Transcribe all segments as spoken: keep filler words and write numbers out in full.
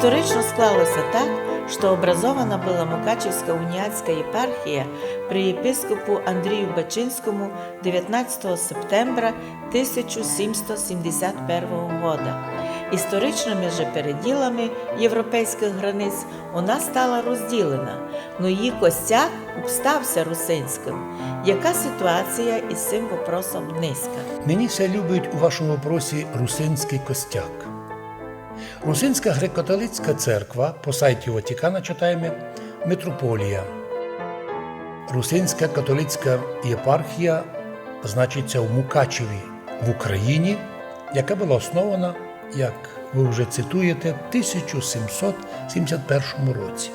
Исторично склало ся так, што образована была Мукачевска уніатска єпархія при єпископу Андрію Бачиньскому девятнадцятого септембра тисяча сімсто сімдесят первого года. Історичными же переділами європейскых границь она стала розділена, но її костяк обстав ся русинськым. Яка ситуація из сим вопросом днеська? Мені ся любить у вашому вопросі русинськый костяк. Русинська греко-католицька церква, по сайті Ватикана читаєме, митрополія. Русинська католицька єпархія значить ся в Мукачеві, в Україні, яка была основана, як вы вже цитуєте, в тисяча сімсот сімдесят першому році.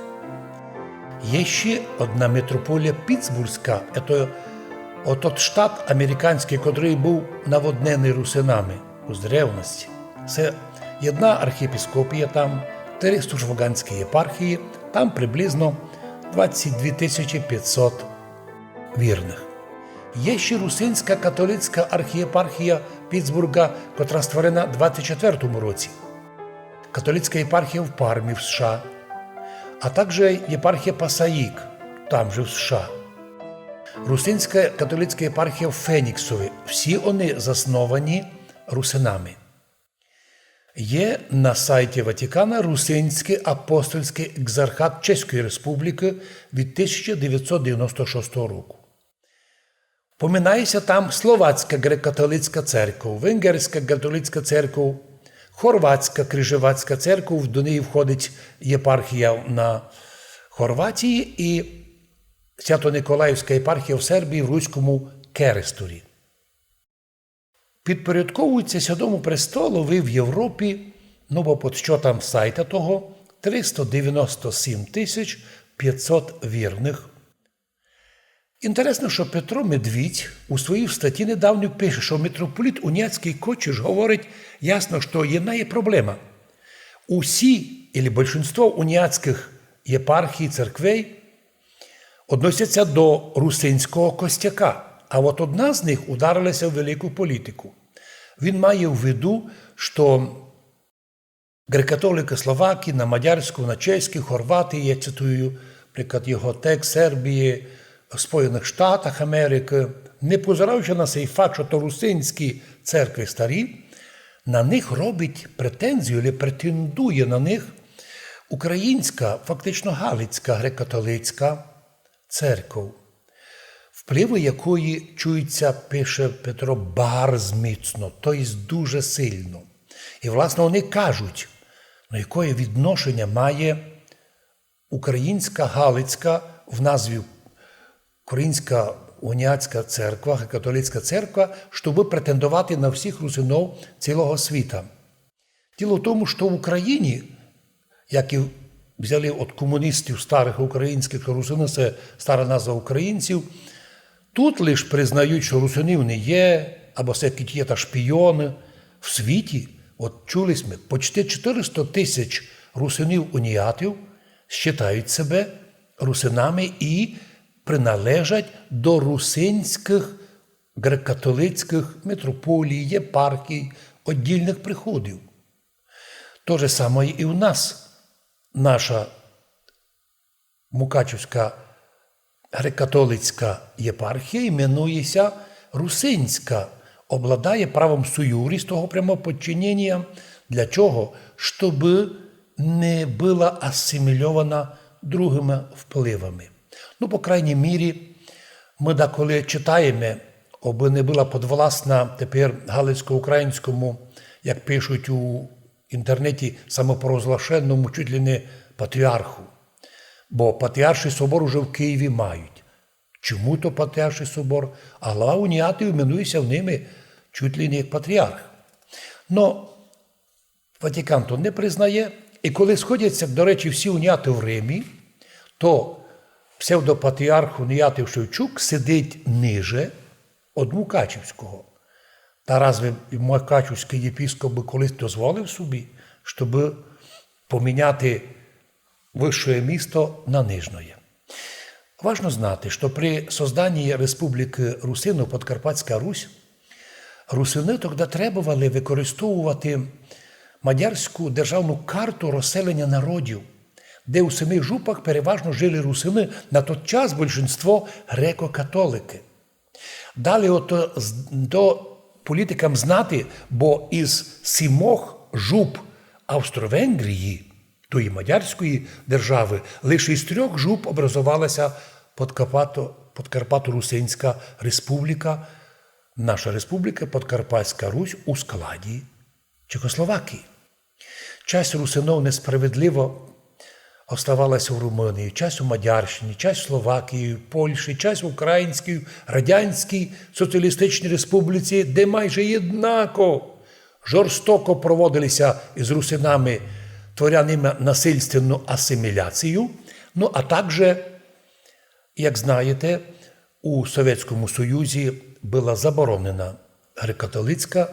Є ще одна митрополія Пітсбурзька, це отот штат американськый, котрый быв наводненый русинами з древности. Се єдна архієпископія там, три суфраганські єпархії, там приблизно двадцять дві тисячі пятсот вірных. Є ще русинська католицька архієпархія Пітсбурга, котра створена в двадцять четвертому році. Католицька єпархія в Пармі в США, а также єпархія Пасаїк, там же в США. Русинська католицька єпархія в Феніксові. Всі они засновані русинами. Є на сайті Ватикана Русинськый апостольськый екзархат Чеської Республікы від тисяча девятсот девяносто шостого року. Поминає ся там Словацька греко-католицька церков, Венгерська католицька церков, Хорватська крижевацька церков, до неї входить єпархія на Хорватії, і Свято-Николаївська єпархія в Сербії в Руському Керестурі. Підпорядковують ся Святому Престолови в Європі, ну, бо під счотом сайта того, триста девяносто сім тисяч пятсот вірных. Інтересно, што Петро Медвідь у своїй статті недавно пише, што митрополіт уніатськый Кочіш говорить ясно, што єдна є проблема. Усі, или большинство уніатськых єпархій, церквей односять ся до русинського костяка, а от одна з них ударила ся в велику політику. Він має в виду, што греко-католикы Словакії, на мадярську, на чеську, Хорватії, я цитую, наприклад, його текст, Сербії, Споєных Штатах Америкы, не позираючи на сей факт, што то русинські церкви старі, на них робить претензію, или претендує на них українська, фактично галицька греко-католицька церков, впливы якої чуються, пише Петро, барз міцно, то єсть дуже сильно. І, власне, они кажуть, ну, якоє відношеня має українська, галицька, в назві Українська уніатська церква, католицька церква, щобы претендовати на всіх русинов цілого світа. Діло в тому, што в Україні, як і взяли од комуністів старых українськых, што русины се стара назва українців, тут лиш признають, што русинів не є, або се якісь є та шпіоны. В світі, от чули сьме, почти чотириста тисяч русинів-уніатів считають себе русинами і приналежать до русинськых греко-католицькых митрополій, єпархій, оддільных приходів. То же самоє і у нас. Наша Мукачівська греко-католицька єпархія іменує ся русинська, обладає правом суюрі з того прямого подчинєнія. Для чого? Щобы не была асимільована другыма впливами. Ну, по крайній мірі, мы даколи читаєме, обы не была подвласна тепер галицько-українському, як пишуть у інтернеті, самопровозглашеному чуть ли не патріарху. Бо патріарший собор уже в Києві мають. Чому то патріарший собор? А глава уніатів іменує ся в ними чуть ли не як патріарх. Но Ватикан то не признає, і коли сходяться, до речі, всі уніати в Римі, то псевдопатріарх уніатів Шевчук сидить ниже од Мукачівського. Та разве мукачівськый єпископ бы колись дозволив собі, щобы поміняти высшоє місто на нижнє? Важно знати, што при созданні Республікы Русинов Подкарпатська Русь, русины тогда требовали використовувати мадярську державну карту розселення народів, де у семи жупах переважно жили русины, на тот час большинство греко-католикы. Далі ото з-, то політикам знати, бо із сімох жуп Австро-Венгрії, тої мадярської державы, лише із трьох жуп образовала ся Подкарпато-, Подкарпато-Русинська республіка, наша республіка, Подкарпатська Русь у складі Чехословакії. Часть русинов несправедливо оставалася в Румунії, часть у Мадярщині, часть в Словакії, в Польщі, часть в Українській Радянській Соціалістичній Республіці, де майже єднако жорстоко проводилися із русинами, творянима насильственну асиміляцію. Ну, а также, як знаєте, у Совєтському Союзі была заборонена греко-католицька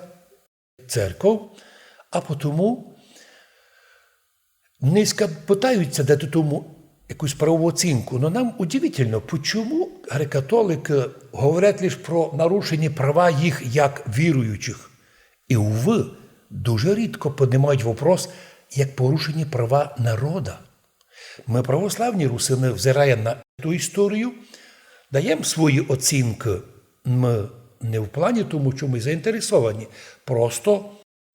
церков, а потому нынька пытаються дати тому якусь правову оцінку. Но нам удивительно, почому греко-католикы говорять лише про нарушені права їх як віруючих. І, увы, дуже рідко піднімають вопрос як порушені права народа. Мы, православні русины, взирає на ту історію, даєм свої оцінкы. Мы не в плані тому, што мы заінтересовані. Просто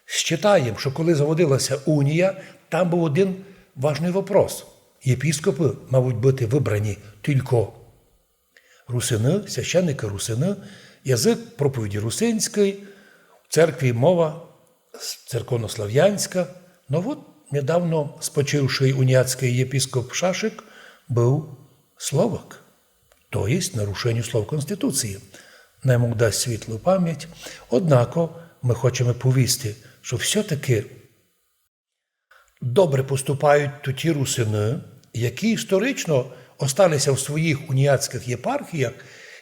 считаєм, што коли заводилася унія, там быв один важный вопрос. Єпіскопы мавуть быти выбрані тілько русины, священникы русины, язык проповіді русинськый, в церкві мова с-, церковнославянська. Но вот недавно спочившый уніатськый єпіскоп Шашик быв словак. То єсть нарушенню слов Конституції. Най му дасть світлу память. Однако мы хочеме повісти, што всьо-таки добре поступають туті русины, які історично осталися в своїх уніатськых єпархіях,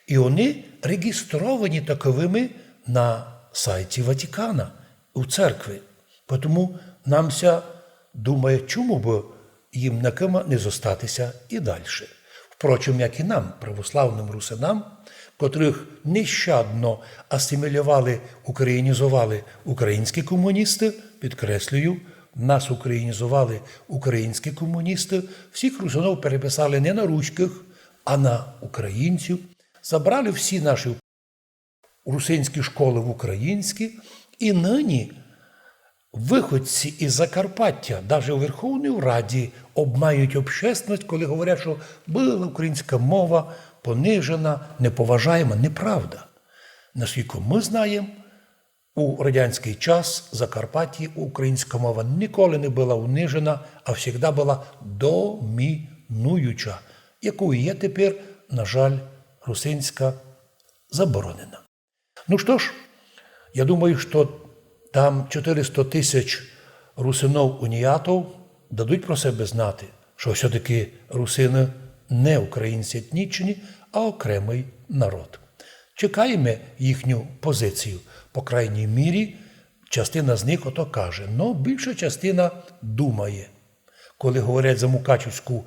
і они реґістровані таковыми на сайті Ватикана у церкви. Потому нам ся думає, чому бы їм накыма не зостатися і дальше. Впрочем, як і нам, православным русинам, котрых нещадно асимілювали, українізовали українські комуністы, підкреслюю, нас українізовали українські комуністы, всіх русинов переписали не на руськых, а на українців, забрали всі наші русинські школы в українські, і нині выходці із Закарпаття, даже у Верховній Раді, обманюють общественность, коли говорять, што была українська мова понижена, неповажаєма. Неправда. Наскілько мы знаєм, у радянськый час в Закарпатті українська мова ніколи не была унижена, а всегда была домінуюча, якою є тепер, на жаль, русинська, заборонена. Ну што ж, я думаю, што там чотыриста тисяч русинов-уніатов дадуть про себе знати, што всьо-таки русины не українці етнічні, а окремый народ. Чекаєме їхню позицію. По крайній мірі, частина з них ото каже, но більша частина думає. Коли говорять за Мукачівську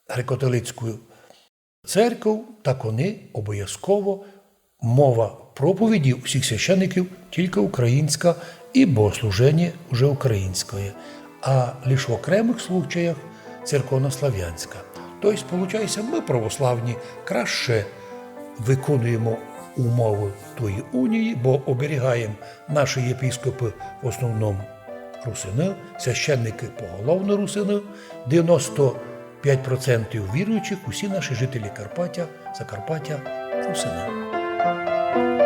греко-католицьку церков, так они обовязково, мова проповіді всіх священників тілько українська і богослуженя уже українськоє, а лиш в окремых случаях церковнославянська. То єсть, получається, мы, православні, краще выконуєме умовы тої унії, бо оберігаєм, наші єпіскопы в основному русины, священникы поголовно русины, девяносто пять процентів віруючих, усі наші жителі Карпаття, Закарпаття, русины.